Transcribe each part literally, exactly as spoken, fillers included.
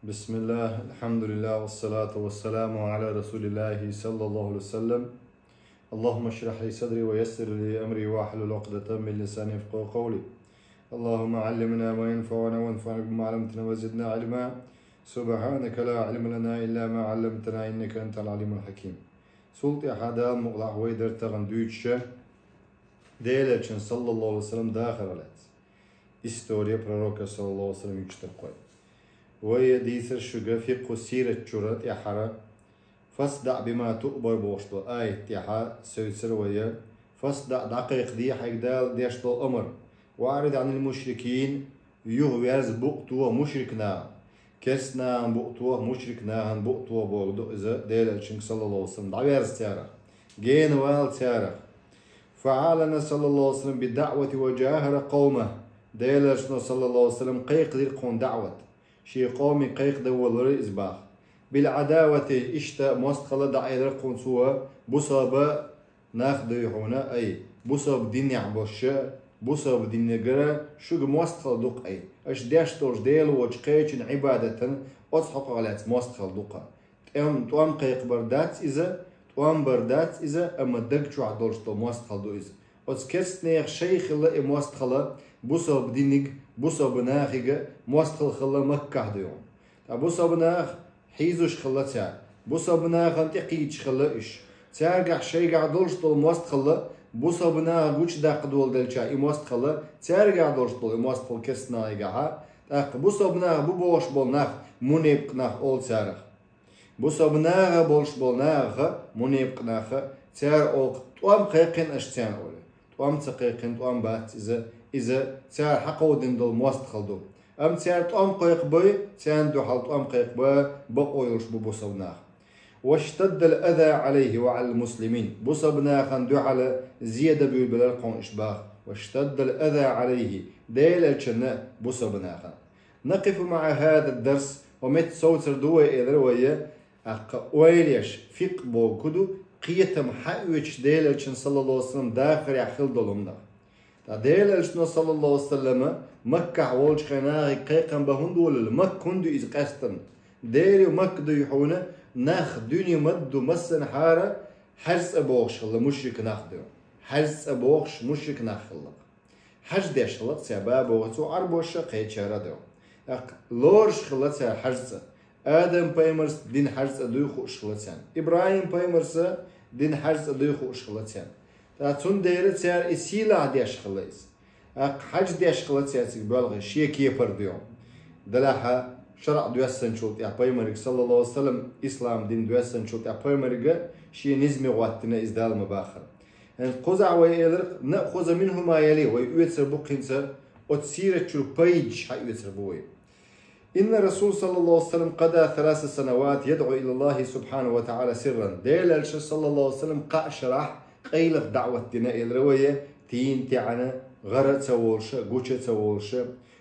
بسم الله، الحمد لله، والصلاة والسلام على رسول الله صلى الله عليه وسلم. اللهم اشرح لي صدري ويسر لي أمري واحلل عقدة من لساني يفقهوا قولي. اللهم علمنا ما ينفعنا وانفعنا بما علمتنا وزدنا علما. سبحانك لا علم لنا إلا ما علمتنا إنك أنت العليم الحكيم. Цул тӀехьа Дала мукъалахь вай деррига тахана дуьйцуш Делан Элчан, саллаллаху алейхи ва саллям, дахар лаьцна. История пророка, саллаллаху алейхи ва саллям, юьйцуш дар-кх вай. Вай дийцар шуга фикъху сират чура тӀехьара «فاصدع بما تؤمر» бохуш долу аят тӀехьа севцар вай. «فاصدع» дӀакхайкхаде хьайга Дала деш долу амар. «وأعرض عن المشركين», юха верза букъ тоха мушрик нахана. Керста нахана букъ тоха, мушрик нахана букъ тоха бохург ду иза Делан Элчанга, саллаллаху алейхи ва саллям, дӀаверза царах. Гена вала царах. «فأعلن صلى الله عليه وسلم بالدعوة وجاهر قومه». Делан Элчано, саллаллаху алейхи ва саллям, кхайкхадира кхунна даӀват. Шен къоме кхайкхадаваллара иза боху. «بالعداوة», иштта мостагӀалла дӀаэлира кхунна цо, бусалба нах дуй хьуна, ай, бусалба динехь болуш, бусалба динегара шуьга мостагӀалла ду-кх, ай. Аша деш долчу Дела воцчу кхечун Ӏибадатан оцу хьокъах лаьцна мостагӀалла ду-кх. ТӀом, тӀом кхайкхабар дац иза, тӀом бар дац иза, амма даг чохь долуш долу мостагӀалла ду иза. Оцу керстанех шайн хилла и мостагӀалла, бусалба диниг, бусалба нахига мостагӀалла хилла Маккахь дуй хьуна. Ткъа бусалба нах хьийзош хилла цара. Бусалба нахана тӀекхийдаш хилла уьш. Цаьргахь шайгахь долуш долу мостагӀалла, бусалба наха гучудаккха долу делча и мостагӀалла, цаьргахь долуш долу и мостагӀалла керстанехигахьа, тӀаккха бусалба наха бу бохуш болу нах, мунепкъ нах олу царах. Бусалба наха болуш болу наха, мунепкъ наха, цара олу-кх: «ТӀом кхайкхина аша царна», олий. ТӀом ца кхайкхина, тӀом бац иза, иза цара хьакховдина долу мостагӀалла ду. Амма цара тӀом кхайкхабой, царна дуьхьал тӀом кхайкхаба бакъо йолуш бу бусалба нах. «واشتد الأذى عليه وعلى المسلمين». Бусалба нахана дуьхьал зе дан буьйлабелира кхунна уьш боху. «واشتد الأذى عليه». Делан Элчанна, бусалба нахана. «نقف مع هذا الدرس», хӀокху метта совцур ду вай, элира вай, тӀаккха ойла еш, фикъхӀ бохург ду, кхетам хьаоьцуш Делан Элчанан, саллаллаху алейхи ва саллям, дахарехь хилла долу хӀуманах. Ткъа Делан Элчано, саллаллаху алейхи ва саллям, Маккахь волчу хенахь нахе кхайкхам бан хӀунда волуьлу? Макка хӀунда ду иза къаьстина? Дера ю Макка дуй хьуна, нах дуьне ма-дду массанхьара хьаьжцӀа бохуш хилла мушрик нах ду. ХьаьжцӀа бохуш мушрик нах хилла-кх. Хьаж деш хилла-кх цара, бабогӀа цу Ӏарбоша кхечара а ду. ТӀаккха лоруш хилла цара хьаьжцӀа. Адам-пайхамарс дина хьаьжцӀа дуй хууш хилла царна. ИбрахӀим-пайхамарса дина хьаьжцӀа дуй хууш хилла царна. ТӀаккха цундела цара и сийлахь деш хилла иза. ТӀаккха хьаж деш хилла цара цига боьлхуш, шен кепара дуй хьуна. Делахь шарӀ доьссинчул тӀаьхьа пайхамарга, саллаллаху алейхи ва саллям, ислам дин доьссинчул тӀаьхьа пайхамарга шен низаме хӀоттийна иза, Дала ма баххара. ХӀинца кхузахь вай элира: «نأخذ منه ما يلي», вай оьцур бу-кх хӀинца, оцу сират чуьра пайдаш хьаоьцур бу вай. «إن الرسول صلى الله عليه وسلم قضى ثلاث سنوات يدعو إلى الله سبحانه وتعالى سرا». Делан Элчано, саллаллаху алейхи ва саллям, кхаа шарахь къайлаха даӀват дина, элира вай, тийна-таьӀна, гӀара а ца волуш, гуча а ца волуш.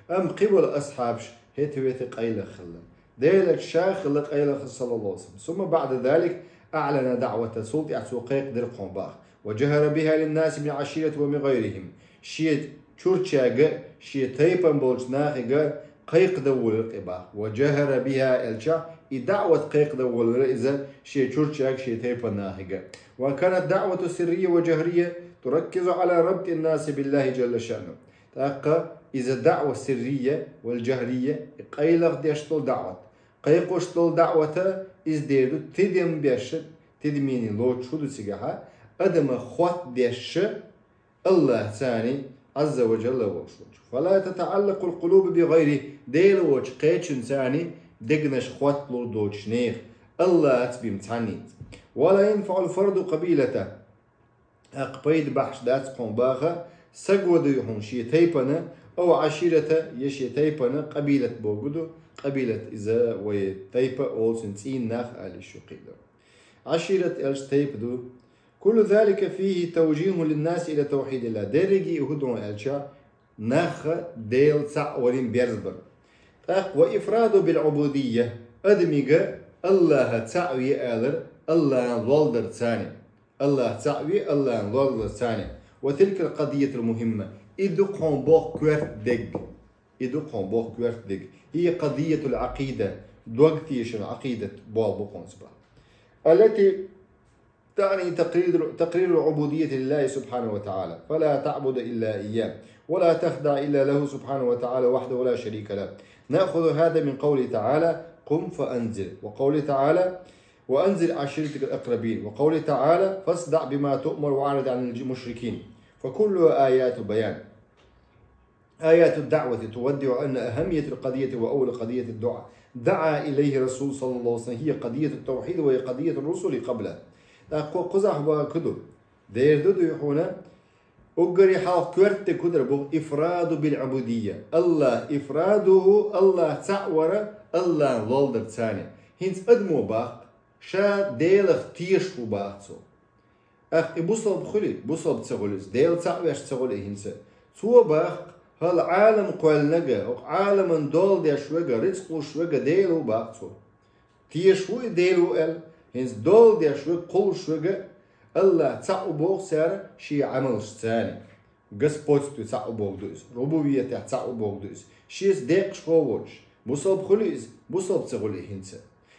Амма кхиболу асхьабаш хӀета-вета къайлаха хилла. Делан Элча ша хилла къайлаха, саллаллаху алейхи ва саллям. «ثم بعد ذلك أعلن دعوته», цул тӀаьхьа цо кхайкхадира кхунна боху. «وجهر بها للناس من عشيرته ومن غيرهم». Шен чурчаьрга, шен тайпана болчу нахига кхайкхадавалира-кх и боху. «وجهر بها» аьлча, и даӀват кхайкхадавалира иза шен чурчаьрга, шен тайпана нахига. «وكانت دعوته سرية وجهرية تركز على ربط الناس بالله جل شأنه». ТӀаккха иза даӀват сиррия вал жахӀрия, и къайлаха деш долу даӀват, кхайкхош долу даӀвата иза дер ду, тидам беш, тидамийн лоцуш хӀун ду цигахьа, адамах хоттадеш Аллахьца, Ӏазза ва жалла волуш волчу. «فلا تتعلق القلوب بغيره», Дела воцчу кхечуьнца дегнаш хотталур доцуш нехан, Аллахьца бен цхьаьннца. «ولا ينفع الفرد قبيلته». ТӀаккха пайда бахьаш дац кхунна боху, саго дуй хьуна шен тайпана, ау Ӏаширата, я шен тайпана, къабилат бохург ду, къабилат иза вай тайпа олу, цуьнан цӀийнан нах ала йиш ю кхидӀа. Ӏашират аьлча тайпа ду. «كل ذلك فيه توجيه للناس إلى توحيد الله». Дерриге а хӀун ду аьлча, нах Дела цхьаъ варан берзабар. ТӀаккха «وإفراده بالعبودية», адамига Аллахьа цхьаъ ве алар, Аллахьан лолдарца. Аллахь цхьаъ ве, Аллахьан лолдарца. «وتلك القضية المهمة». И ду кхунна боху коьрта дерг. И ду кхунна боху коьрта дерг. «هي قضية العقيدة». дог тешан Ӏакъидат болх бу хӀанз бах. التي تعني تقرير، تقرير العبودية لله سبحانه وتعالى، فلا تعبد إلا إياه، ولا تخضع إلا له سبحانه وتعالى وحده لا شريك له. نأخذ هذا من قوله تعالى: قم فأنذر، وقوله تعالى: وأنذر عشيرتك الأقربين، وقوله تعالى: فاصدع بما تؤمر وأعرض عن المشركين. فكلها آيات بيان، آيات الدعوة تودع أن أهمية القضية وأول قضية الدعاء دعا إليه رسول صلى الله عليه وسلم هي قضية التوحيد، وهي قضية الرسل قبله. ТӀаккха кхузахь бахьан ду. Дера ду дуй хьуна, уггаре хьалха коьрта де кудар бу ифраду бил Ӏубудийя. Аллах ифрадуху, Аллах цхьаъ вара, Аллах лолдар царна. ХӀинца адамо баккха, ша Делах тешаш ву баккха цо. Ах, и бусалба хуьли, бусалба ца хуьли, Дела цхьаъ веш ца хуьли хӀинца. Цо баккха, хӀала Ӏалам кхоьллинарг, хӀокху Ӏаламан дола деш верг, рицкъ луш верг Дела ву баккха цо. Тешаш ву и Дела ву аьлла, хӀинца дола деш верг, кхуллуш верг, Аллах цхьаъ ву боху цара шен Ӏамалш царна. Господство цхьаъ ву боху ду иза, рубубиятехь цхьаъ ву боху ду иза. Шеца декъашхо волуш, бусалба хуьли иза, бусалба ца хуьли хӀинца.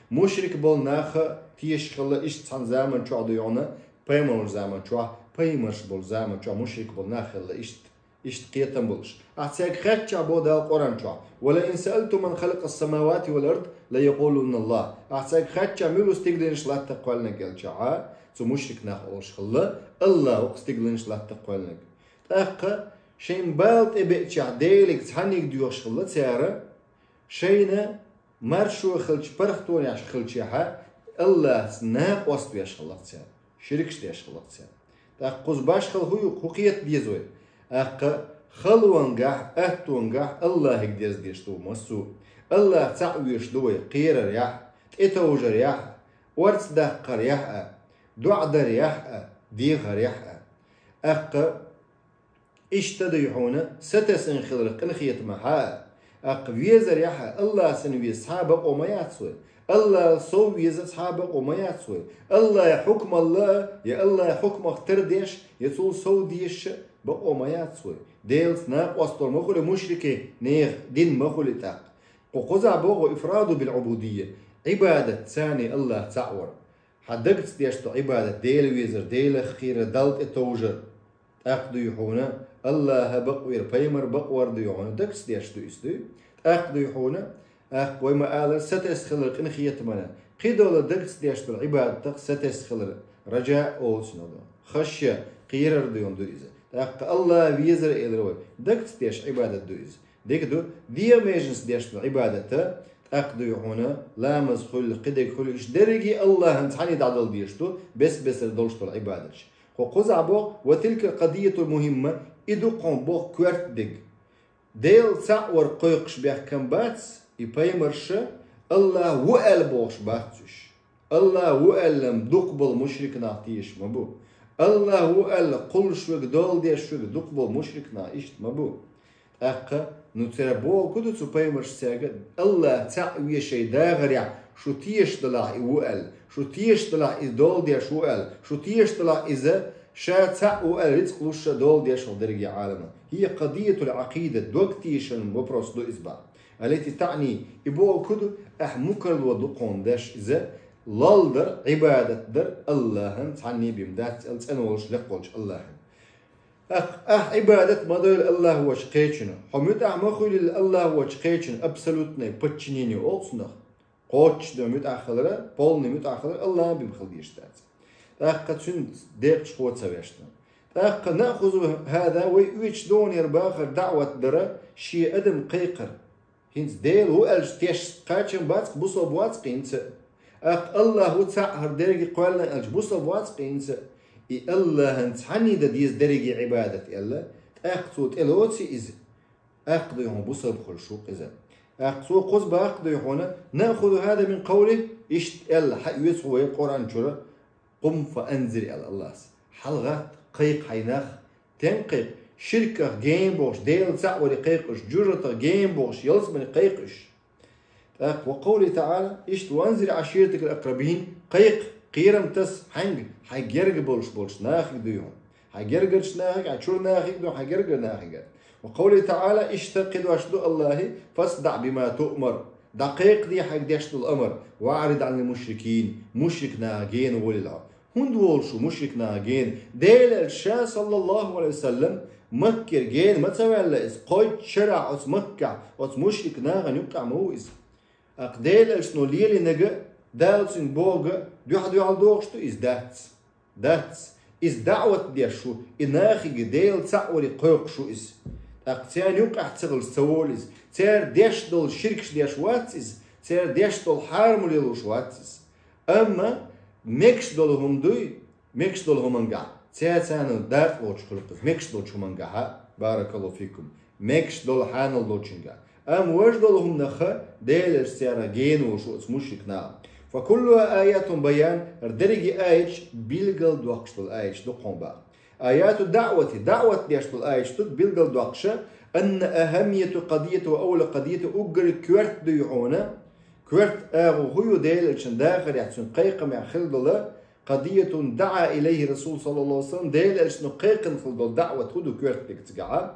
Мушрик болу нах а тешаш хилла иштта цхьана заман чохь ду йогӀна, пайхамарш заман чохь, пайхамарш болу заман чохь мушрик болу нах хилла иштта, иштта кхетам болуш. Ахь цаьрга хаьттича боху Дала Къуръан чохь: ولئن سألتهم من خلق السماوات والأرض ليقولن الله. Ахь цаьрга хаьттича мила ву стигланаш латта кхоьллинарг аьлча, цу мушрик нах олуш хилла, Аллах ву стигланаш латта кхоьллинарг. ТӀаккха шайн бала тӀебеачехь Делиг цхьанниг доьхуш хилла цара, шайна маршо хилча, паргӀатонехь хилчехьа, Аллахца накъост веш хилла цара, ширкаш деш хилла цара. ТӀаккха кхуза башхалла хӀун ю, хӀун кхета деза вай? ТӀаккха халонгахь, аттонгахь Аллахиг дерза деш ду массо а. Аллах цхьаъ веш ду вай кхерарехь а, тӀетовжарехь а, орца даккхарехь а, доӀа дарехь а, дехарехь а. ТӀаккха иштта ду хьуна сатесна хиларх къинхетамехь а. ТӀаккха везарехь а, Аллах санна веза цхьа а бакъо ма яц вай. Аллах сов веза цхьа а бакъо ма яц вай. Аллах хьукмалла а, я Аллах хьукмах тардеш, я цул сов дезаш а бакъо ма яц вай. Делаца накъосталла ма хуьлу мушрикийн нехан дин, ма хуьлу тӀаккха. Кху кхузахь боху ифраду бил Ӏубудийя, Ӏибадат царна Аллах цхьаъ вар. Хьан дагца деш ду Ӏибадат, Дела везар, Делах кхерар, Далла тӀетовжар. ТӀаккха дуй хьуна, Аллаха бакъвер, пайхамар бакъвар дуй хьуна, дагца деш ду иза дуй. ТӀаккха дуй хьуна, тӀаккха вай ма-аллара, сатесна хилар къинхетамана, кхидолу дагца деш долу Ӏибадатах сатесна хилар, раджаъ олу цунах ду. Хашъя, кхерар дуй хьуна ду иза. ТӀаккха Аллах везар элира вай, дагца деш Ӏибадат ду иза. Дика ду, дегӀан меженца деш долу Ӏибадата, тӀаккха дуй хьуна, ламаз хуьлу, кхидерг хуьлу, уьш дерриге Аллахьан цхьанне дӀадала дезаш ду, бес-бесара долуш долу Ӏибадаташ. Кху кхузахь боху: «Ва тилкал къадиятул мухӀимма», и ду кхуьнан боху коьрта дерг. Дела цхьаъ вар кхойкхуш бехкам бац, и пайхамарша Аллах ву аьлла бохуш бац уьш. Аллах ву аьлла-м дукха болу мушрик нах тешаш ма бу. Аллах ву аьлла кхуллуш верг, дола деш верг дукха болу мушрик нах иштта ма бу. ТӀаккха, ну, цара бохург ду цу пайхамарша цаьрга, Аллах цхьаъ ве шайн дахарехь, шу тешаш далахь и ву аьлла, шу тешаш далахь иза дола деш ву аьлла, шу тешаш далахь иза ша цхьаъ ву аьлла рицкъ луш а, дола деш а дерриге Ӏалама. ХӀия къадиятул Ӏакъида, дог тешан вопрос ду иза бах. Аллати таъни, и бохург ду, ахь мукарло ду кхунна деш иза, лолдар, Ӏибадат дар Аллахьан цхьанне бен дац аьлла, цӀена волуш лекха волчу Аллахьан. Ахь, ахь Ӏибадат ма дойла Аллах воцчу кхечунна, хьо муьтӀахь ма хуьлийла Аллах воцчу кхечунна, абсолютное подчинение олу цунах. Кхоччуш дан муьтӀахь хилар, полный муьтӀахь хилар Аллахьан бен хила дезаш дац. ТӀаккха цуьнан декъашхо ца вешна. ТӀаккха наъхузу хӀаза, вай оьцуш догӀу хӀара бахар, даӀват дар, шен адам кхайкхар. ХӀинца Дела ву аьлча тешаш кхачам бац-кх, бусалба вац-кх хӀинца. ТӀаккха Аллах ву цхьаъ, хӀара дерриге кхоьллина аьлча бусалба вац-кх хӀинца. И Аллахьан цхьанне дан деза дерриге Ӏибадат аьлла, тӀаккха цо тӀелоций иза? ТӀаккха дуй хьуна бусалба хуьлуш ву-кх иза. ТӀаккха цо кхуза бохург дуй хьуна: «Наъхузу хӀаза мин къавлихӀ», иштта аьлла, хьаоьцу вай Къуръан чуьра, «Къум фа анзир», аьлла Аллас. ХьалагӀатта, кхайкха хьайн нах. Стенга кхайкха? Ширках гена бохуш, Дела цхьаъ варе кхайкха уьш, жужартах гена бохуш, ялсамане кхайкха уьш. ТӀаккха ва къавлихӀи таӀала, иштта: «Ва анзир Ӏаширатакал акрабин», кхайкха, кхерам таса, хьаьнга? Хьайн герга болуш болчу нахиг дуй хьуна. Хьайн гергарчу нахиг, хьайн чуьра нахиг дуй хьуна, хьайн гергара нахиг. Ва къавлихӀи таӀала, иштта кхидош ду Аллахьи: «ФасдаӀ бима туъмар». ДӀакхайкхаде хьайга деш дола амар: «وأعرض عن المشركين», мушрик наха гена волийла хьо. ХӀунда волу шу мушрик наха гена? Делан элча ша, саллаллаху Ӏалайхи ва саллам, Маккера гена ма ца ваьлла иза. Кхойтта шарахь оцу Маккахь, оцу мушрик нахана юккъехь ма ву иза. ТӀаккха Делан элчано лелийнарг а, Дала цуьнга бохург а дуьхьал-дуьхьал дохуш ду иза? Дац. Дац. Иза даӀват деш ву, и нахе Делан цхьаъ варе кхойкхуш ву иза. ТӀаккха царна юккъехь ца хилча ца волу иза. Цара деш долу ширкаш деш вац иза, цара деш долу хьарам лелош вац иза. Амма мегаш долу хӀума дуй, мегаш долу хӀумангахь, цара царна дакъа лоцуш хуьлу иза, мегаш долчу хӀумангахь, баракаллаху фикум, мегаш долу хьанал долчуьнгахь. Амма важа долу хӀуманах Делан элча царах гена волуш ву оцу мушрик наха. فكلها آيات بيان, дерриге аяташ билгал доккхуш долу аяташ ду кхунах боху. آيات الدعوة, даӀват деш долу аяташ ду билгал доккхуш, أن أهمية قضية وأول قضية, уггар коьрта дуй хьуна, коьрта агӀо хӀун ю Делан элчан дахарехь, цуьнан кхайкхамехь хилла долу, قضية دعا إليها الرسول صلى الله عليه وسلم, Делан элчано кхайкхина хилла долу даӀват хӀун ду коьрта дерг цигахь?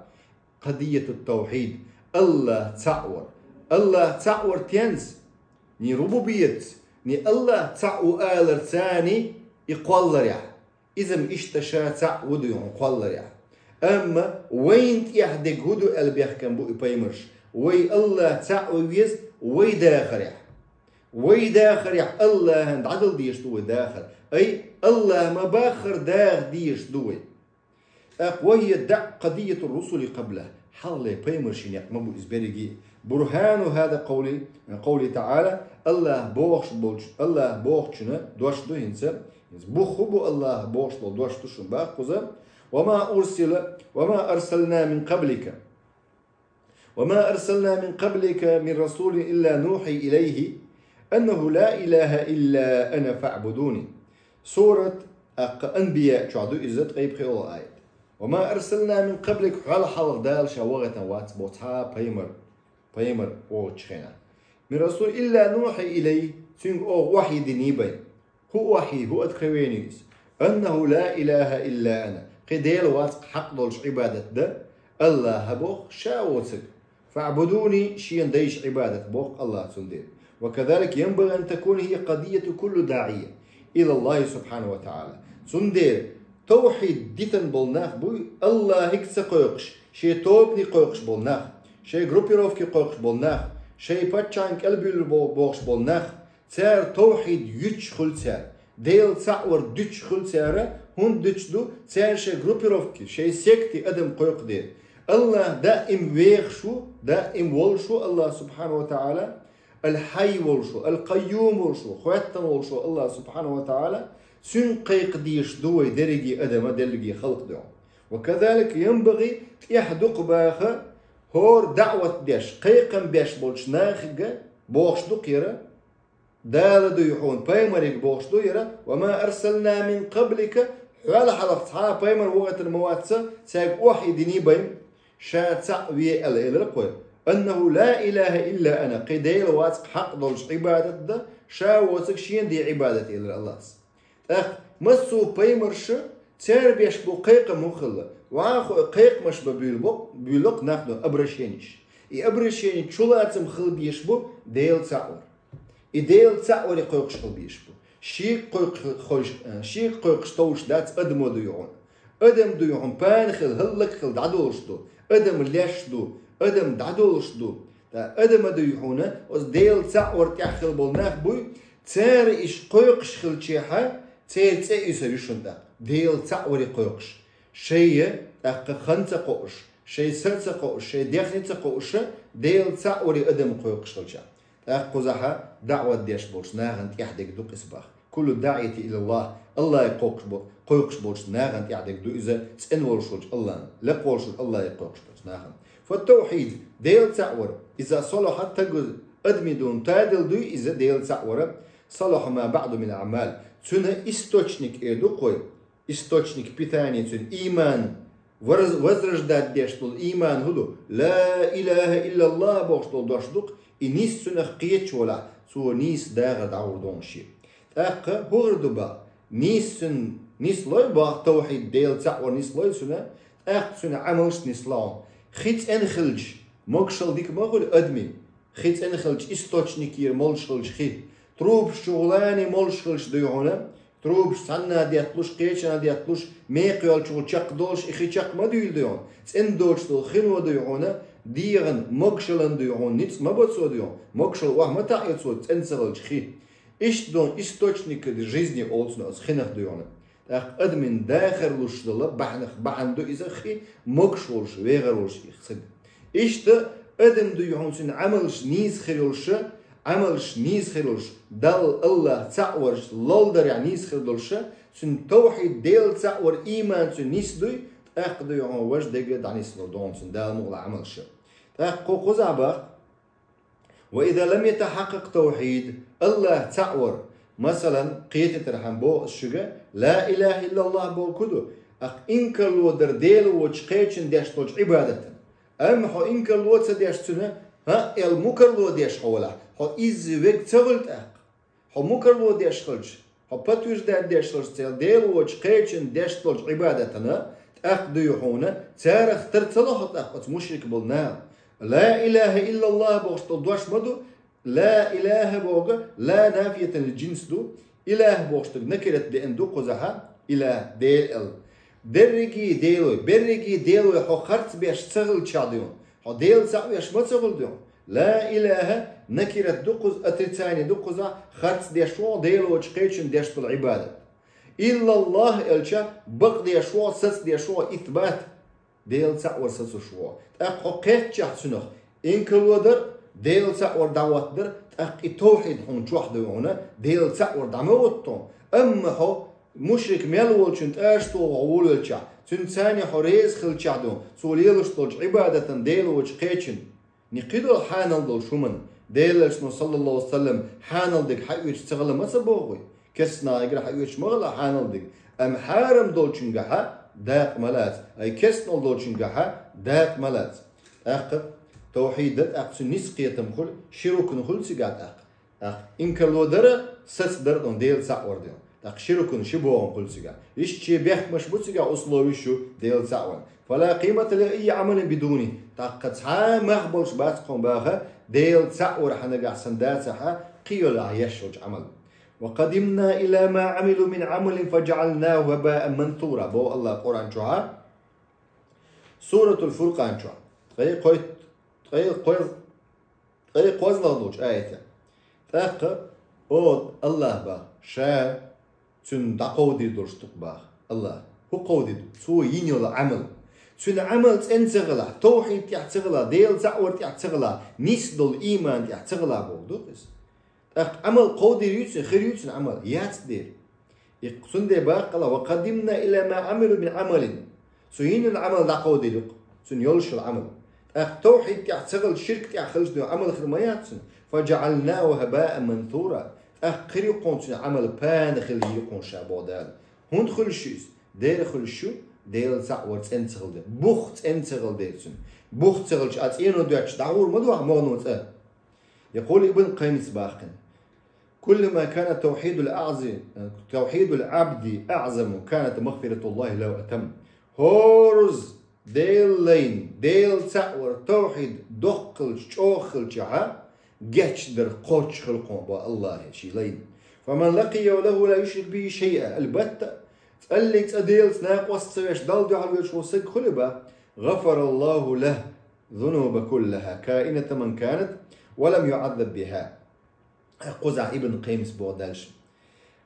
قضية التوحيد, АллахӀ цхьаъ вар. АллахӀ цхьаъ вар тенца? Ни рубубиятца, ни АллахӀ цхьаъ ву аларца, ни и кхолларехь. Иза-м иштта ша цхьаъ ву дуй хьуна кхолларехь. Амма вайна тӀехь дерг хӀун ду аьлла бехкам бу и пайхамарша: вай АллахӀ цхьаъ ван веза, вай дахарехь. Вай дахарехь АллахӀана дӀадала дезаш ду вай дахар. Ай, АллахӀ ма-баххара даха дезаш ду вай. ТӀаккха وهي دع-, قضية الرسل قبله. Хьалхале пайхамаршна некъ ма бу иза берриге. برهان هذا قوله, قوله تعالى, АллахӀ бохуш болчу, АллахӀ бохучунна дош ду хӀинца, хӀинца бух хӀун бу АллахӀ бохуш болу дош ду шуна боху кхуза: وما أرسل, وما أرسلنا من قبلك وما أرسلنا من قبلك من رسول إلا نوحي إليه أنه لا إله إلا أنا فاعبدون. Сурат, тӀаккха, Анбияъ чохь ду иза, ткъе пхиъалгӀа аят. وما أرسلنا من قبلك, хьол хьалха Дала ша вахийтина вац боху цхьа а пайхамар, пайхамар вогӀучу хенахь. من رسول إلا نوحي إليه, цуьнга оха вахьйи дина бен. ХӀун вахьйи, хӀун откровени иза? أنه لا إله إلا أنا. Кхин Дела вац хьакъ долуш Ӏибадат дан, АллахӀ боху, ша воцург. فاعبدوني, шена дайша Ӏибадат боху АллахӀ цундела. وكذلك ينبغي أن تكون هي قضية كل داعية إلى الله سبحانه وتعالى. Цундела тавхьид дитина болу нах буй, АллахӀе ца кхойкхуш, шен тобане кхойкхуш болу нах, шен группировке кхойкхуш болу нах, шен паччахьна кӀелбуьйлур бо-, бохуш болу нах, цара тавхьид юьтуш хуьлу цара, Дела цхьаъ вар дуьтуш хуьлу цара, хӀунда дуьтуш ду, цара шайн группировке, шайн секте адам кхойкху дела. АллахӀ даим вехаш ву, даим волуш ву АллахӀ субхьанаху ва таӀала, Ал-Хьай волуш ву, Ал-Къайюм волуш ву, хоьттина волуш ву АллахӀ субхьанаху ва таӀала, цуьнга кхайкха дезаш ду вай дерриге адам а, дерриге халкъ а дуьхьал. وكذلك ينبغي, тӀехь дукха баха, хӀора даӀват деш, кхайкхам беш болчу нахага бохуш ду кхера, Дала дуй хьуна пайхамарига бохуш ду яра: وما أرسلنا من قبلك, хьол хьалха цхьа а пайхамар вахийтина ма вац, цаьрга охьа а дина бен, ша цхьаъ ве аьлла элира кхой. أنه لا إله إلا أنا, кхин Дела вац хьакъ долуш Ӏибадат дан, ша воцург шена де Ӏибадат элира АллахӀас. ТӀаккха массо а пайхамарша цара беш бу кхайкхам хӀун хилла? Ваха хо кхайкхамаш бан буьйлу бо-, буьйлу-кх нах ду обращениш. И обращени чулацам хила беш бу Дела цхьаъ вар. И Дела цхьаъ варе кхойкхуш хила беш бу. Шега кхойкхуш, шега кхойкхуш товш дац адамо дуй хьуна. Адам дуй хьуна пана хила, хӀаллак хила дӀадолуш ду. Адам леш ду, адам дӀадолуш ду. ТӀа адам а дуй хьуна, оцу Дела цхьаъ вар тӀехь хила болу нах буй, цара иштта кхойкхуш хилчехьа, церан цӀе уьсур ю шуна тӀаккха. Дела цхьаъ варе кхойкхуш. Шайн, тӀаккха хан ца кхоош, шайн сар ца кхоош, шайн дехне ца кхоош, Дела цхьаъ варе адам кхойкхуш хилча. ТӀаккха кхузахьа даӀват деш болчу нахана тӀехь дерг ду-кх иза боху. كل داعية إلى الله, АллахӀе кхойкхуш бо-, кхойкхуш болчу нахана тӀехь дерг ду иза, цӀена волуш волчу АллахӀана, лекха волуш волчу АллахӀе кхойкхуш болчу нахана. فالتوحيد, Дела цхьаъ вар, إذا صلح, таг-, адаман тадалла дуй иза Дела цхьаъ вар, صلح ما بعده من الأعمال. Цуьнан источник эр ду-кх вай, источник питания цуьнан, ийман варз-, возрождать деш долу ийман хӀун ду? لا إله إلا الله бохуш долу дош ду-кх, и нийса цуьнах кхеташ велахь, цо нийса дахар дӀагӀур ду шен. ТӀаккха хӀун хир ду боху? Нийса цуьнан нислой боху, тавхьид, Дела цхьаъ вар нислой цуьнан, тӀаккха цуьнан Ӏамалш нисло хьуна. Хи цӀена хилча, могушалла дика ма хуьлу адамийн. Хи цӀена хилча, источникера молуш хилча хи. Трубаш чугӀулани молуш хилча дуй хьуна. Трубаш цхьанна детталуш, кхечанна детталуш, мекха йолчугӀу чакхдолуш и хи чакх ма дуьйла дуй хьуна. ЦӀена доцуш долу хино дуй хьуна, дегӀан могушалан дуй хьуна, ницкъ ма бо цо дуй хьуна. Могушалла охьа ма таӀайо цо цӀена ца хилча хи. Иштта долу источник жизни олу цунах оцу хинах дуй хьуна. ТӀаккха адамийн дахар луш долу бахьанах бахьана ду иза хи, могуш волуш, вегӀар волуш и саг. Иштта адам дуй хьуна, цуьнан Ӏамалш нийса хир йолуша, Ӏамалш нийса хир йолуш, Далла, АллахӀ цхьаъ варш лолдарехь нийса хир долуша, цуьнан тавхьид, Дела цхьаъ вар, ийман цуьнан нис дуй, тӀаккха дуй хьуна важа дега дӀанислур ду хьуна цуьнан Дала мукъ лахь Ӏамалша. ТӀаккха кху кхузахь баккха: «وإذا لم يتحقق التوحيد», АллахӀ цхьаъ вар, масалан, кхетийтархьама боху ас шуьга, ла илахӀа иллаллахӀ бохург ду, ахь инкарло дар Дела воцчу кхечун деш долчу Ӏибадатан. Амма хьо инкарло ца деш цуьнан, хӀаъ аьлла мукарло деш хьо валахь, хьо изза верг ца хуьлу тӀаккха. Хьо мукарло деш хилча, хьо подтверждать деш хилча церан Дела воцчу кхечун деш долчу Ӏибадатана, тӀаккха дуй хьуна, царах тар ца ло хьо тӀаккха оцу мушрик болу наха. Ла илахӀа иллаллахӀ бохуш долу дош ма ду, ла илахӀа боху, ла нафиятан лил джинс ду, илахӀ бохуш дерг накират деана ду кхузахьа, илахӀ, Дела аьлла. Дерриге а делой, берриге а делой хьо харц беш ца хилча дуй хьуна, хьо Дела цхьаъ веш ма ца хуьлу дуй хьуна. Ла илахӀа накират ду кхуза, отрицание ду кхуза, харц деш ву хьо Дела воцчу кхечун деш долу Ӏибадат. ИллаллахӀ аьлча, бакъдеш ву хьо, сацдеш ву хьо, исбат, Дела цхьаъ вар сацуш ву хьо. ТӀаккха хьо кхеччехь цуьнах инкарло дар, Дела цхьаъ вар дӀахӀоттадар, тӀаккха и тавхьид хьуна чохь дуй хьуна, Дела цхьаъ вар дӀа ма хӀотту хьуна. Амма хьо мушрик мел волчун тӀаьш тухуш хьо волавелчахь, цуьнан царна хьо реза хилчахь дуй хьуна, цо лелош долчу Ӏибадатан Дела воцчу кхечун. Ни кхидолу хьанал долуш хӀуманна, Делан Элчано, саллаллаху Ӏалайхи ва саллам, хьанал дерг хьаоьцуш ца хила ма ца боху вай. Керстанахьигара хьаоьцуш ма хила хьанал дерг. Амма хьарам долчунгахьа дакъа ма лаца, ай керстанал долчунгахьа дакъа ма лаца. ТӀаккха тавхьид дар, тӀаккха цуьнан нисса кхетам хуьлу, ши рукн хуьлу цигахь тӀаккха. ТӀаккха инкарло дара, сацдара, Дела цхьаъ вар дуй хьуна. ТӀаккха ши рукн, ши богӀам хуьлу цигахь. Иштта шен бехк-машар бу цигахь, условиш ю Дела цхьаъ ван. Фала къимата ли айи Ӏамалин бидуни. ТӀаккха цхьа а мах болуш бац кхунна баха, Дела цхьаъ вар хьан нагахь санна дацахьа, кхин йолу ахь еш йолчу Ӏамал. Ва къадимна ила ма Ӏамилу мин Ӏамалин фаджаӀалнаху хӀабаан мансура, боху АллахӀа Къуръан чохьа. Суратул Фуркъан чохь. Ткъе кхойтта, ткъе кхойтта, ткъе кхоьзлагӀа долчу аята. ТӀаккха, о, АллахӀа баха, ша цуьнан дӀакховдийр долуш ду-кх баха. АллахӀа хӀун кховдийр ду? Цо йина йолу Ӏамал. Цуьнан Ӏамал цӀена ца хилахь, тавхьид тӀехь ца хилахь, Дела цхьаъ вар тӀехь ца хилахь, нисса долу ийман тӀехь ца хилахь бохург ду-кх иза. ТӀаккха Ӏамал кховдийр ю цуьнан, хир ю цуьнан Ӏамал? Яц дера. И цундела баха АллахӀа: «Ва къадимна ила ма Ӏамилу мин Ӏамалин». Цо йина йолу Ӏамал дӀакховдийр ю-кх, цуьнан йолуш йолу Ӏамал. ТӀаккха тавхьид тӀехь ца хилча, ширк тӀехь хилча дуй хьуна Ӏамал хир ма яц цуьнан. «ФаджаӀалнаху хӀабаан мансура». ТӀаккха хир ю-кх хьуна цуьнан Ӏамал пана хила йийр ю-кх хьуна ша, боху Дала. ХӀунда хуьлуш ю иза? Дера хуьлуш ю, Дела цхьаъ вар цӀена ца хила дера. Бух цӀена ца хила дера цуьнан. Бух ца хилча, а цӀено доьттуш дӀагӀур ма ду ахь могӀано цӀа. Якъулу Ибн Къаййима баха: «Куллама кана тавхьидул аъзи-, тавхьидул Ӏабди аъзама, канат магъфиратуллахи лаху атам». ХӀораз Дела лайна, Дела цхьаъ вар, тавхьид доккха хилча, чӀогӀа хилчахьа, гечдар кхоччуш хила кхунна боху АллахӀа шен лайна. «Фаман лакъияху ла юшрику бихи шайъа». Албатта, цӀаллиг цӀа Делаца накъост ца веш, Далла дуьхьал воьдуш волу саг хуьлий баха, «гъафараллаху лаху зунуба куллаха, каинатан ман канат, ва лам юӀаззаб биха». Кхузахь Ибн Къаййима боху дальше.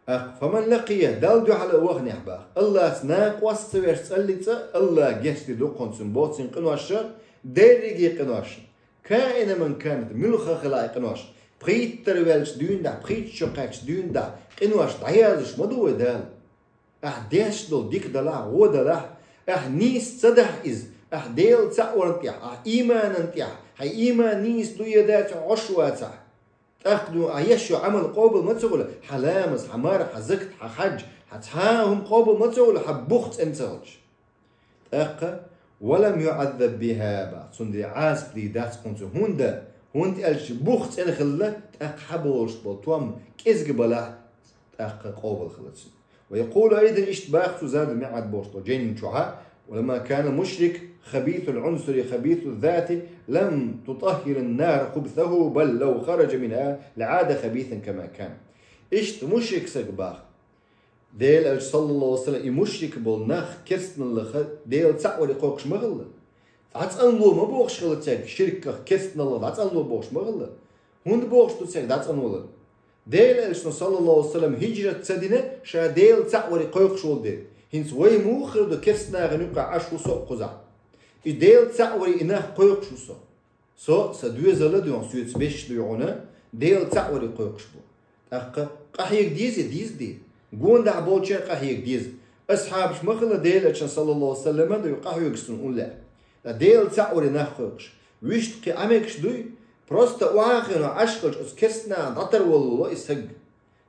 ТӀаккха, «фаман лакъияху», Далла дуьхьал а ваханехь баха, АллахӀца накъост ца веш цӀаллиг цӀа, АллахӀа гечдийр ду-кх хьуна цуьнан боху цуьнан къиношна, дерриге къиношна. «Каинан ман канат», муьлхха хила и къинош. Пхийттара ваьлча дуьйна дӀа, пхийтта шо кхаьчча дуьйна дӀа, къинош дӀаязлуш ма ду вай Дала. Ахь деш долу дика далахь, вон далахь, ахь нийса ца дахь иза, ахь Дела цхьаъ варна тӀехь, ахь ийманан тӀехь, хьайн ийман нийса дуй я дац хьо Ӏаш вацахь. ТӀаккха дуй хьуна ахь еш йолу Ӏамал къобал ма ца хуьлу, хьан ламаз, хьан марха, хьан закат, хьан хьаьж, хьан цхьа а хӀума къобал ма ца хуьлу, хьан бух цӀена ца хилча. ТӀаккха: «Ва лам юӀаззаб биха», баха, цундела Ӏазап дийр дац кхунца, хӀунда, хӀунда аьлча бух цӀена хилла, тӀаккха хьан болуш болу том кӀезиг балахь, тӀаккха къобал хила цуьнан. Ва якъулу айдан, иштта баха цо Задул МаӀад бохуш долу жайнин чохьа: ولما كان المشرك خبيث العنصر خبيث الذات لم تطهر النار خبثه، بل لو خرج منها لعاد خبيثا كما كان. Иштта мушрик саг бах. Делан элча, саллаллаху алейхи ва саллям, и мушрик бола нах керстаналлах Дела цхьаъ варе кхойкхуш ма хилла. ДӀацӀанло ма бохуш хилла цаьрга, ширках, керстаналлах дӀацӀанло бохуш ма хилла. ХӀунда бохуш ду цаьрга дӀацӀанвалар? Делан элчано, саллаллаху алейхи ва саллям, хиджрат ца дина, ша Дела цхьаъ варе кхойкхуш волу дела. ХӀинца вай муха хир ду керстанахана юкъахь Ӏаш ву со а кхузахь? И Дела цхьаъ варе и нах кхойкхуш ву со. Со а, сан доьзал а дуьйхьун, соьца беш дуьйхьуна, Дела цхьаъ варе кхойкхуш бу. ТӀаккха къахьега дезий, деза де? Гондахь болчара къахьега деза. Асхьабаш ма хилла Делан элчан, саллаллаху алейхи ва саллям, дуй къахьоьгуш цунна уллехь. Ткъа Дела цхьаъ варе нах кхойкхуш. Вуьшта кхин Ӏа мегаш дуй? Просто охьахино Ӏаш хилча оцу керстанахана дӀатарвала волу и саг.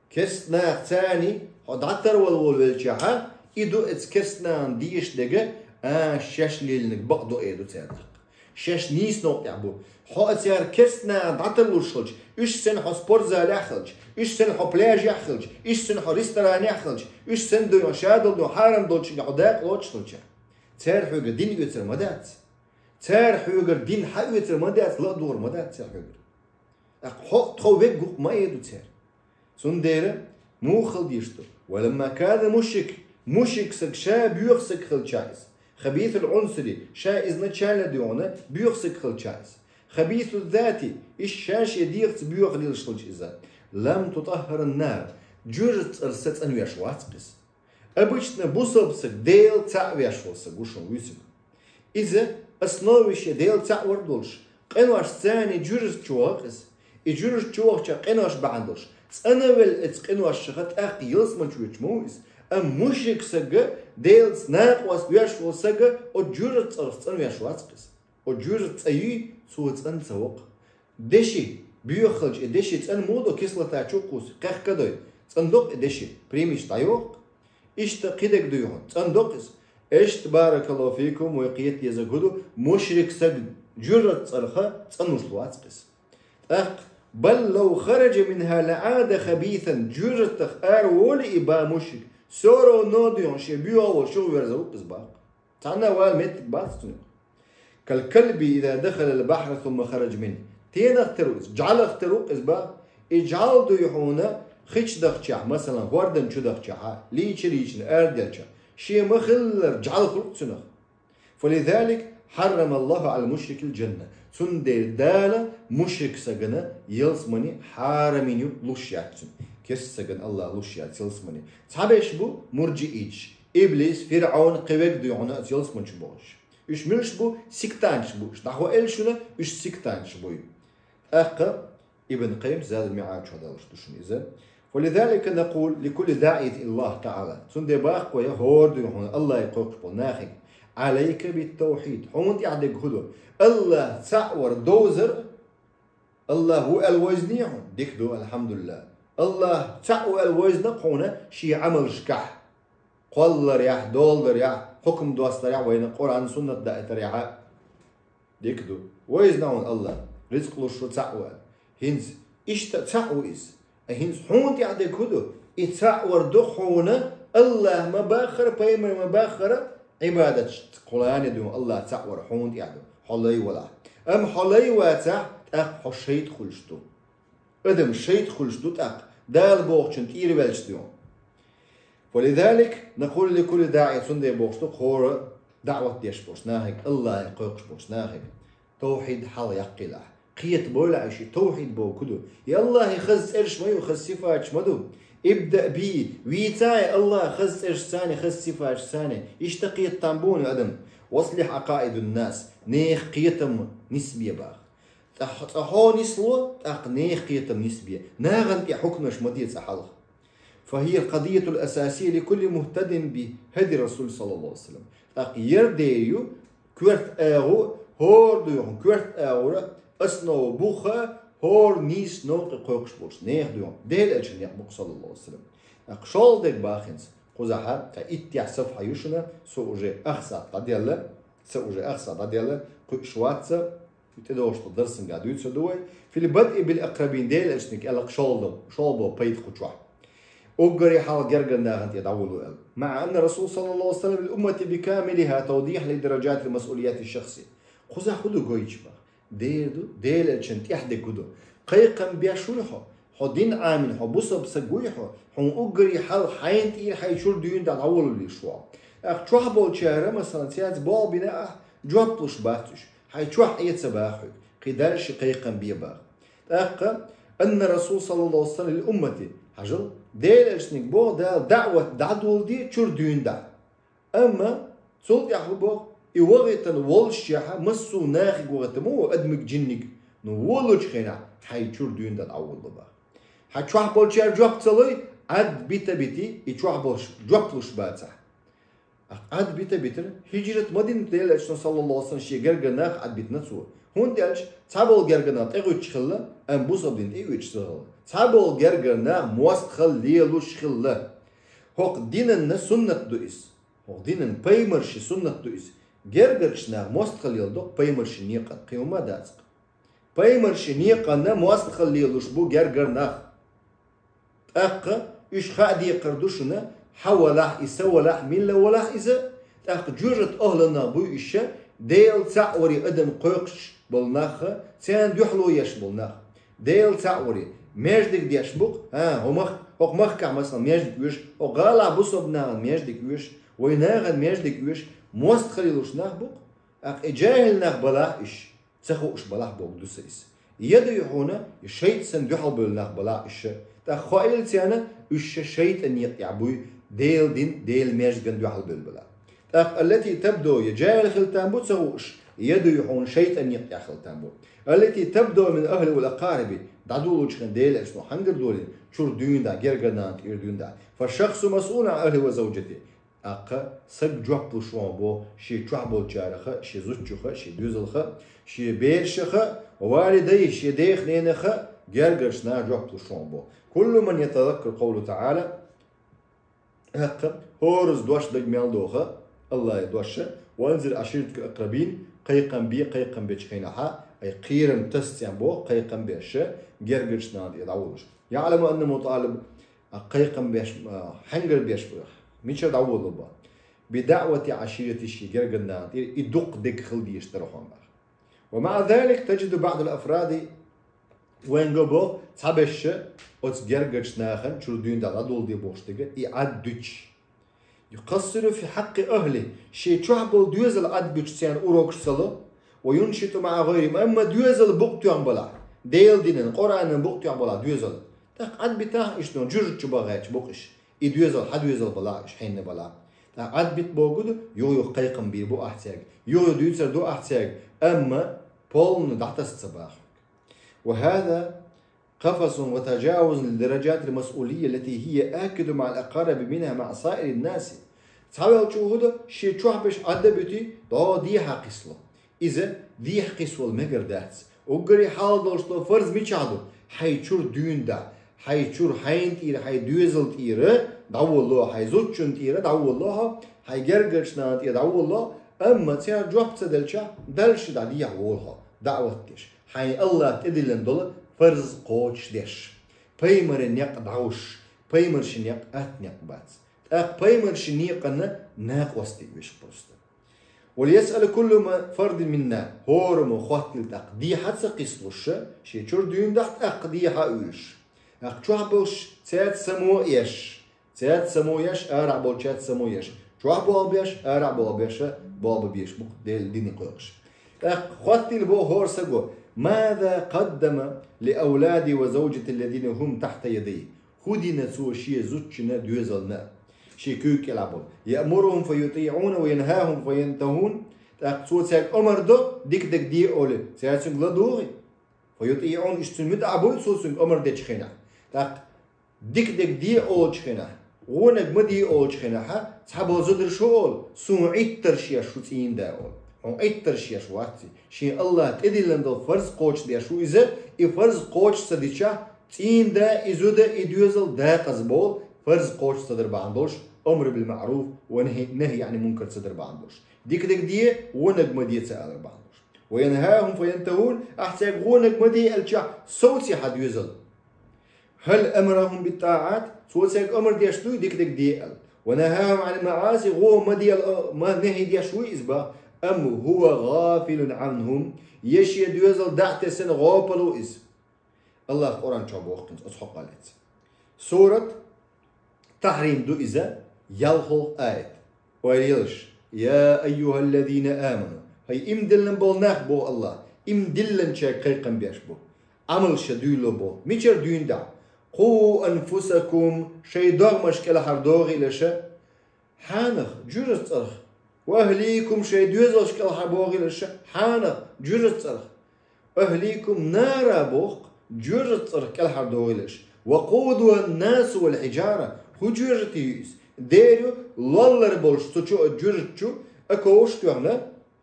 Керстанах царний хьо дӀатарвала волавелчахьа, и ду эца керстанахана дезаш дерг, а, шаьш лелийнарг бакъ ду эр ду цара тӀаккха. Шаьш нийса новкъа тӀехь бу. Хьо а цара керстанахана дӀатарлуш хилча, уьш санна хьо спортзалехь хилча, уьш санна хьо пляжехь хилча, уьш санна хьо ресторанехь хилча, уьш санна дуй хьо шадолу дуй хьарам долчуьнга хьо дакъа лоцуш хилча. Цара хьоьгара дин оьцур ма дац. Цара хьоьгара дин хьан оьцур ма дац, ла а догӀур ма дац цара хьоьгара. ТӀаккха хьо а тхо веггукх ма эр ду цара. Цундела муха хила дезаш ду? ولما كان المشرك, мушрик саг ша боьха саг хилча иза. خبيث العنصر, ша изначально дуьйхьуна боьха саг хилча иза. خبيث الذات, иштта ша шен дегӀаца боьха лелаш хилча иза. لم تطهر النار, жуьжрат цӀарах цӀанвеш вац-кх иза. Обычно бусалба саг Дела цхьаъ веш волу саг ву шуна вуьйцург. Иза основе шен Дела цхьаъ вар долуш, къинош царний жуьжрат чу вахна иза. И жуьжрат чу вахча къинош бахьана долуш, цӀанвелла эца къиношха тӀаккха ялсамани чу воьдуш ма ву иза. Амма мушрик саг, Делаца накъост веш волу саг, оцу жуьжрат цӀарах цӀанвеш вац-кх иза. Оцу жуьжрат цӀа юй, цо цӀан ца воккху. Деши, боьха хилча, и деши цӀан муха до, кислота чу кхуссу, кхехкадой, цӀандо-кх и деши, примеш дӀайоху-кх. Иштта кхидерг дуй хьуна, цӀандо-кх иза. Иштта, баракаллаху фикум, вай кхета дезарг хӀун ду, мушрик саг жуьжрат цӀарах цӀанвеш вац-кх иза. ТӀаккха, بل لو خرج منها لعاد خبيثا, жуьжратах ара волий и, бах, мушрик, всё равно дуй хьуна шен боьха волуш юхаверзар ву-кх иза, бах. Цхьанна а вала меттиг бац цунах. كالكلب إذا دخل البحر ثم خرج منه. Тенах тера ву иза, жӀалах тера ву-кх иза, бах. И жӀал дуй хьуна хи чу дахчахь, масалан, хӀордан чу дахчахьа, лийча-лийчина араделча, шен ма-хиллара жӀал хуьлу-кх цунах. فلذلك حرم الله على المشرك الجنة. Цундела Дала мушрик сагана ялсамани хьарам йина ю, луш яц цунна. Керста сагана Аллаха луш яц ялсамани. Цхьаберш бу мурджииташ. Иблис, ФирӀавн, кхин верг дуй хьуна оцу ялсамани чу бохуш. Уьш муьлш бу? Сектанташ бу уьш. ДӀахо элла шуна, уьш сектанташ буй. ТӀаккха Ибн Къаййим Задул МиӀраж чохь далуш ду шуна иза. فلذلك نقول لكل داعي إلى الله تعالى. Цундела бах-кх вай хӀора дуй хьуна Аллахе кхойкхуш болу нахе: عليك بالتوحيد. Хьуна тӀехь дерг хӀун ду? Аллах цхьаъ вар довзар, Аллах ву аьлла вайзаний хьуна? Дика ду, алхьамдулиллах. Аллах цхьаъ ву аьлла вайзина-кх хьуна шен Ӏамалшкахь, кхолларехь, долдарехь, хьукам достарехь, вайна Къуръан, суннат даийтарехь. Дика ду. Вайзина хьуна Аллах, рицкъ луш ву цхьаъ ву аьлла. ХӀинца иштта цхьаъ ву иза. Ай, хӀинца хьуна тӀехь дерг хӀун ду? И цхьаъ вар ду-кх хьуна Аллах ма баххара, пайхамар ма баххара, Ӏибадаташ кхулане ду, Аллах цхьаъ вар хьуна тӀехь ду, хьо лай валахь. Амма хьо лай вацахь, тӀаккха хьо шайтӀа хуьлуш ду. Адам шайтӀа хуьлуш ду тӀаккха, Дала бохучун тӀера ваьлча ду. فلذلك نقول لكل داعي, цундела бохуш ду хӀора даӀват деш болчу нахе, Аллахе кхойкхуш болчу нахе: тавхьид хьалха яккхийлахь. Кхета бойла ахь, и тавхьид бохург хӀун ду? И Аллахе хаза цӀераш ма ю, хаза сифаташ ма ду. ابدأ به, вийцахь Аллахе хаза цӀерашца, хаза сифаташца. Иштта кхета там бу хьуна адам. وأصلح عقائد الناس, нехан кхетам нисбе, бах. Цкъа хьо, цкъа хьо нисло, тӀаккха нехан кхетам нисбе. Нахана тӀе хьукмаш ма де цкъа хьалха. فهي القضية الأساسية لكل مهتد بهدي الرسول صلى الله عليه وسلم. ТӀаккха яра дер ю, коьрта агӀо, хӀора дуй хьуна коьрта агӀора, основа буха, хӀора нийса новкъа кхойкхуш болчу нехан дуй хьуна, Делан элчан некъ бу-кх, саллаллаху алейхи ва саллям. ТӀаккха шолгӀа дерг бах хӀинца, кхузахьа, ткъа иттех сафхьа ю шуна, со уже ах сахьт дӀаделла, со уже ах сахьт дӀаделла, кхуьуш вац со, тӀедогӀуш долу дарсанга дуьйцур ду вай. في البدء بالأقربين, Делан элчанна кӀел-кх шолгӀа, шолгӀа пайда кху чохь. Уггаре хьалха гергара нахана тӀера дӀаволаву аьлла. مع أن الرسول صلى الله عليه وسلم للأمة بكاملها توضيح لدرجات المسؤوليات الشخصية. Кхузахь хӀун ду гойтуш баха? Дера ду, Делан элчан тӀехь дерг хӀун ду? Кхайкхам беш вуй хьо? Хьо дин Ӏамийна, хьо бусалба саг вуй хьо? Хьуна уггаре хьалха хьайна тӀера хьай чура дуьйна дӀа дӀаволавелаш ву хьо. ТӀаккха чохь болчара, масала, цаьрца болх бина ахь, жоп луш бац уьш. Хьай чохь Ӏе ца баха хьоьга. Кхин дальше кхайкхам бе баха. ТӀаккха أن الرسول صلى الله عليه وسلم للأمة, хьажал, Делан элчанга боху Дала даӀват дӀадоладе чура дуьйна дӀа. Амма цул тӀаьхьа хӀун боху, и вахийтина воллушехь, массо а нахе вахийта ма ву, адамега, жинега, ну, воллучу хенахь хьай чура дуьйна дӀа дӀаволла баха. Хьан чохь болчара жоп ца лой, Ӏад бита бити, и чохь болуш жоп луш бацахь. Ӏад бита битира, хӀижрат ма дина Делан элчано, саллаллаху алейхи ва саллям, шен гергара нах Ӏад битина цо. ХӀунда аьлча цхьаболу гергара нах тӀеоьцуш хилла, амма бусалба дин тӀеоьцуш ца хилла. Цхьаболу гергара нах мостагӀалла лелуш хилла. ХӀокху динан суннат ду иза. ХӀокху динан, пайхамаршин суннат ду иза. Гергарчу наха мостагӀалла леладо пайхамаршин некъан, кхин хӀума дац-кх. Пайхамаршин некъанна мостагӀалла лелуш бу гергара нах. ТӀаккха уьш хаа декхар ду шуна, хьан валахь и, сан валахь, милла валахь иза, тӀаккха жоьжахатин охӀланах буй уьш, Дела цхьаъ варе адам кхойкхуш болу нах, царна дуьхьало еш болу нах. Дела цхьаъ варе, маьждиг деш бу-кх, а, хӀокху мах-, хӀокху махкахь, масала, маьждиг оьшу, хӀокху гӀалахь бусалба нахана маьждиг оьшу, вайн нахана маьждиг оьшу, мостагӀалла лелуш нах бу-кх, тӀаккха и жаьхӀил нах балахь уьш. Ца хууш балахь бохург ду сан иза. Я дуй хьуна, и шайтӀа санна дуьхьал бевлла нах балахь уьш. ТӀаккха хоийла царна, уьш шайтӀан некъа тӀехь буй, Делан дин, Делан маьждиган дуьхьал бевлла балахь. ТӀаккха التي تبدو, я жаьхӀил хила там бу ца хууш, я дуй хьуна шайтӀан некъа тӀехь хила там бу. التي تبدو من الأهل والأقارب, дӀадолучу хенахь Делан элчано хьангар долийна, чуьра дуьйна дӀа, гергара нахана тӀера дуьйна дӀа. فالشخص مسؤول عن أهله وزوجته. ТӀаккха саг жоп луш ву боху шен чохь болчараха, шен зудчуха, шен доьзалха, шен берашаха, والديه, шен деха-ненаха, гергарчу наха жоп луш ву боху. كل من يتذكر قوله تعالى. ТӀаккха хӀораза дош дага мел доху, Аллахьан дош: وأنذر عشيرتك الأقربين, кхайкхам бе, кхайкхам бечу хенахь, ай кхерам таса царна боху, кхайкхам беш, гергарчу нахана тӀера дӀаволуш. يعلم أنه مطالب, а кхайкхам беш, а, хьангар беш бу, мичара дӀаволлу бу. بدعوة عشيرته, шен гергара нахана тӀера, и дукха дерг хила дезаш дара хьуна боху. ومع ذلك تجد بعض الأفراد, вайна го боху, цхьаберш оцу гергарчу нахана чуьра дуьйна дӀа дӀадолла де бохуш дерг, и Ӏад дуьтуш. يقصر في حق أهله, шен чохь болу доьзал Ӏад буьтуш царна урокаш ца ло, وينشط مع غيرهم, амма доьзал букъ тоьхна балахь, Делан динан, Къуръанан букъ тоьхна балахь доьзал. ТӀаккха Ӏад битахь иштта, жоьжахати чу баха гӀерташ бу-кх уьш. И доьзал, хьан доьзал балахь уьш, хьенан балахь. ТӀаккха Ӏад бита бохург ду, юха-юха кхайкхам бийр бу ахь цаьрга, юха-юха дуьйцур ду ахь цаьрга, амма полный дӀатаса ца баха. وهذا قفز وتجاوز لدرجات المسؤولية التي هي آكد مع الأقارب منها مع سائر الناس. Цхьаволчо хӀун до, шен чохь берш Ӏад а буьтий, дӀо дехьа кхийсало. Иза дехьа кхийсавала мегар дац. Уггаре хьалха долуш долу фарз мичахь ду? Хьайн чуьра дуьйна дӀа. Хьайн чуьра, хьайна тӀера, хьайн доьзал тӀера дӀаволало, хьайн зудчунна тӀера дӀаволало хьо, хьайн гергарчу нахана тӀера дӀаволало, амма цара жоп ца делчахь, дальше дӀа дехьа волу хьо, даӀват деш. Хьайн Аллахь тӀедиллина долу фарз кхочушдеш. Пайхамаран некъ дӀалуш, пайхамаршин некъ атта некъ бац. ТӀаккха пайхамаршин некъанна накъостий веш просто. وليسأل كل فرد منا, хӀораммо хоттийла тӀаккха, дехьа ца кхийсалуш, шен чуьра дуьйна дахь тӀаккха дехьа а уьйш. ТӀаккха чохь болуш цаьрца само а еш, цаьрца само еш, арахь болчаьрца само еш. Чохь болх беш, арахь болх беш, болх бан безаш бу-кх Делан дине кхойкхуш. ТӀаккха хоттийла боху хӀора саго: ماذا قدم لأولاده وزوجته الذين هم تحت يديه؟ ХӀун дина цо шен зудчунна а, доьзална а, шен куьйга кӀелахь болу? يأمرهم فيطيعون وينهاهم فينتهون. ТӀаккха цо цаьрга омра до, дика дерг де олий, цара цуьнга ладугӀий? فيطيعون, иштта цуьнан муьтӀахь буй цо цуьнга омра дечу хенахь. ТӀаккха дика дерг де олучу хенахь, вониг ма де олучу хенахь, цхьаболу зударша хӀун олу? Суна Ӏиттарш еш ву цӀийнан да олу. Хьуна Ӏиттарш еш вац иза. Шен Аллахь тӀедиллина долу фарз кхочушдеш ву иза, и фарз кхочуш ца дичахь, цӀийнан да, и зуда, и доьзал декъаза болу, фарз кхочуш ца дар бахьана долуш, أمر بالمعروف ونهي عن المنكر ца дар бахьана долуш. Дика дерг де, вониг ма де ца алар бахьана долуш. وينهاهم فينتهون, ахь цаьрга вониг ма де аьлчахь, совций хьан доьзал. هل أمرهم بالطاعات؟ Цо цаьрга амар деш дуй дика дерг де аьлла. ونهاهم عن المعاصي, гӀо ма де аьлла, ма нахьи деш вуй иза бах? أم هو غافل عنهم? Е шен доьзал дӀа а тесна гӀопал ву иза? Аллаха Къуръан чу боху хӀинца оцу хьокъал эца. Сурат Тахьрим ду иза, ялхолгӀа аят. Ойла елаш: يا أيها الذين آمنوا, хӀай иман диллина болу нах, боху Аллаха, иман диллинчаьрга кхайкхам беш бу. Ӏамал ша дуьйло боху. Мичара дуьйна дӀа? قوا أنفسكم, шайн догӀмаш кӀелхьардохийла ша, хьанах, жуьжаца цӀарах. وأهليكم, шайн доьзалш кӀелхьардохийла ша, хьанах, жуьжаца цӀарах. أهليكم نارا, боху, жоьжаца цӀарах кӀелхьардохийла ша. وقودها الناس والحجارة, хӀун жоьжат ю иза? Дера ю, лоллар болуш цу чу, жоьжат чу, оковш а тоьхна,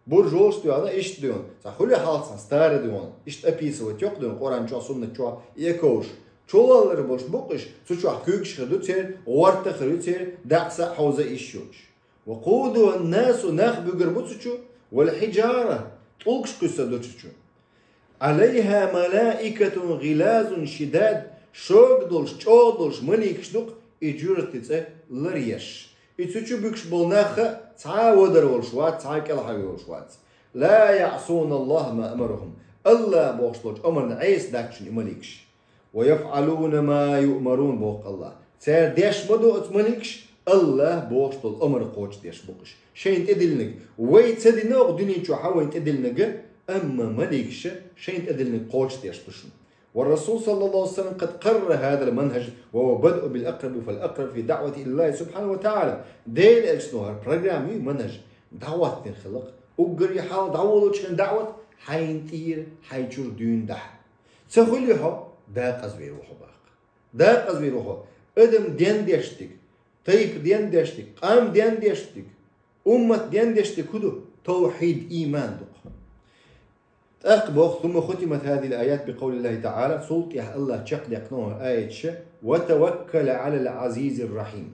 буржолш а тоьхна, иштта доьхна. Цхьа хуьлу хьалха цхьа стара доьхна, иштта описывать йоккха доьхна, Къуръан чохь, суннат чохь и оковш. Чу лоллар болуш бу-кх уьш, цу чохь куьйгаш хир ду церан, гӀорта хир ю церан, дакъа, са а хьовза, иштта йолуш. وقودها الناس, нах буьгур бу цу чу, والحجارة, тӀулгаш кхуьссур ду цу чу. عليها ملائكة غلاظ شداد, шога долуш, чӀогӀа долуш маликаш ду-кх и жоьжатан цӀе ларъеш. И цу чу буьгуш болу нах а цхьа а вадар волуш вац, цхьа а кӀелхьарвер волуш вац. لا يعصون الله ما أمرهم, Аллаха бохуш долчу амарна Ӏеса дац шуна и маликаш. ويفعلون ما يؤمرون, боху Аллаха. Цара деш ма ду оцу маликаш, Аллаха бохуш долу амар кхочушдеш бу-кх уьш. Шайна тӀедиллинарг. Вай ца дина оха дуьнен чохь вайна тӀедиллинарг, амма маликаша шайна тӀедиллинарг кхочушдеш ду шуна. والرسول صلى الله عليه وسلم قد قرر هذا المنهج وهو بدء بالأقرب فالأقرب في دعوته إلى الله سبحانه وتعالى. Делан элчано хӀара программа ю, манхаж, дӀахӀоттийна хилла-кх. Уггаре хьалха дӀаволучу хенахь даӀват хьайна тӀера, хьайн чуьра дуьйна дахьа. Ца хуьлий хьо, декъаза вер ву хьо бах. Декъаза вер ву хьо. Адам ден деш дерг, тайпа ден деш дерг, къам ден деш дерг, уммат ден деш дерг хӀун ду? Тавхьид, ийман ду-кх. ТӀаккха боху: ثم ختمت هذه الآيات بقول الله تعالى, цул тӀаьхьа Аллаха чекхдоккхуш хӀара аяташ: وتوكل على العزيز الرحيم.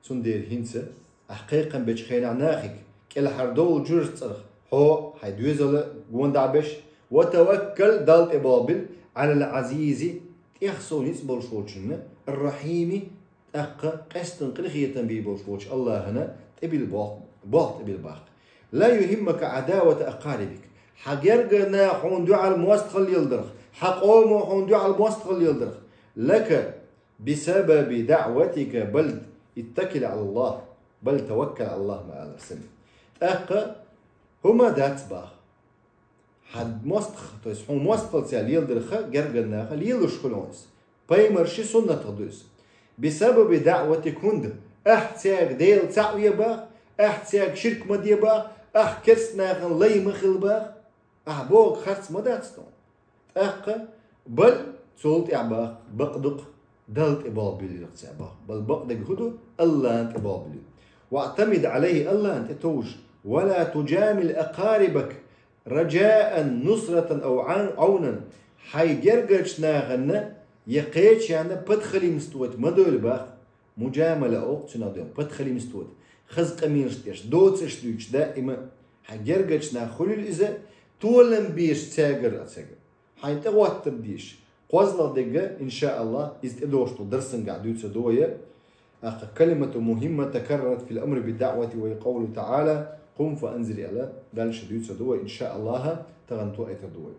Цундела хӀинца ахь кхайкхам бечу хенахь нахе, кӀелхьардовла жоьжаца цӀарах, хьо, хьайн доьзал а гонах беш, وتوكل, Далла тӀе болх билла, على العزيز, тӀех сов ницкъ болуш волчунна, الرحيم, тӀаккха къаьсттина къинхетам бийр болуш волчу Аллахана тӀебилла болх, болх тӀебилла бах. لا يهمك عداوة أقاربك. Хьан гергара наха хьуна дуьхьал мостагӀалла леладарх, хьан къомо хьуна дуьхьал мостагӀалла леладарх, لك بسبب دعوتك، بل اتكل على الله، بل توكل على الله, ма аллара сема. ТӀаккха хӀума дац бах. Хьан мостагӀ, то есть хьуна мостагӀалла цара леладарх гергара наха лелош хуьлу иза. Пайхамаран суннатах ду иза. بسبب دعوتك, хӀунда ахь цаьрга Дела цхьаъ ве бах, ахь цаьрга ширк ма де бах, ахь керста нахана лай ма хила бах. Ахь бохург харц ма дац тхуна. ТӀаккха, بل, цул тӀаьхьа бах, бакъ ду-кх, Далла тӀе болх билларх цара бах. بل, бакъдерг хӀун ду? Аллахьна тӀе болх биллар. واعتمد عليه, Аллахьна тӀе товжа. ولا تجامل أقاربك رجاء نصرة أو عون-, عونا. Хьайн гергарчу нахана я кхечарна подхалимствовать ма дойла бах. Муджамала олу цунах, подхалимствовать. Хаза къамелаш деш, доцурш дуьйцуш даима. Хьайн гергарчу нахана хуьлийла иза, толам беш цаьргара а цаьрга. Хьайн тӀе гӀоттар дийша. КхозлагӀа дерг, иншааллахӀ, иза тӀедогӀуш долу дарсангахь дуьйцур ду вай. ТӀаккха كلمة مهمة تكررت في الأمر بالدعوة وهي قوله تعالى: قم فأنذر аьлла, дальше дуьйцур ду вай, иншааллахӀ, тахана тоьар ду вай.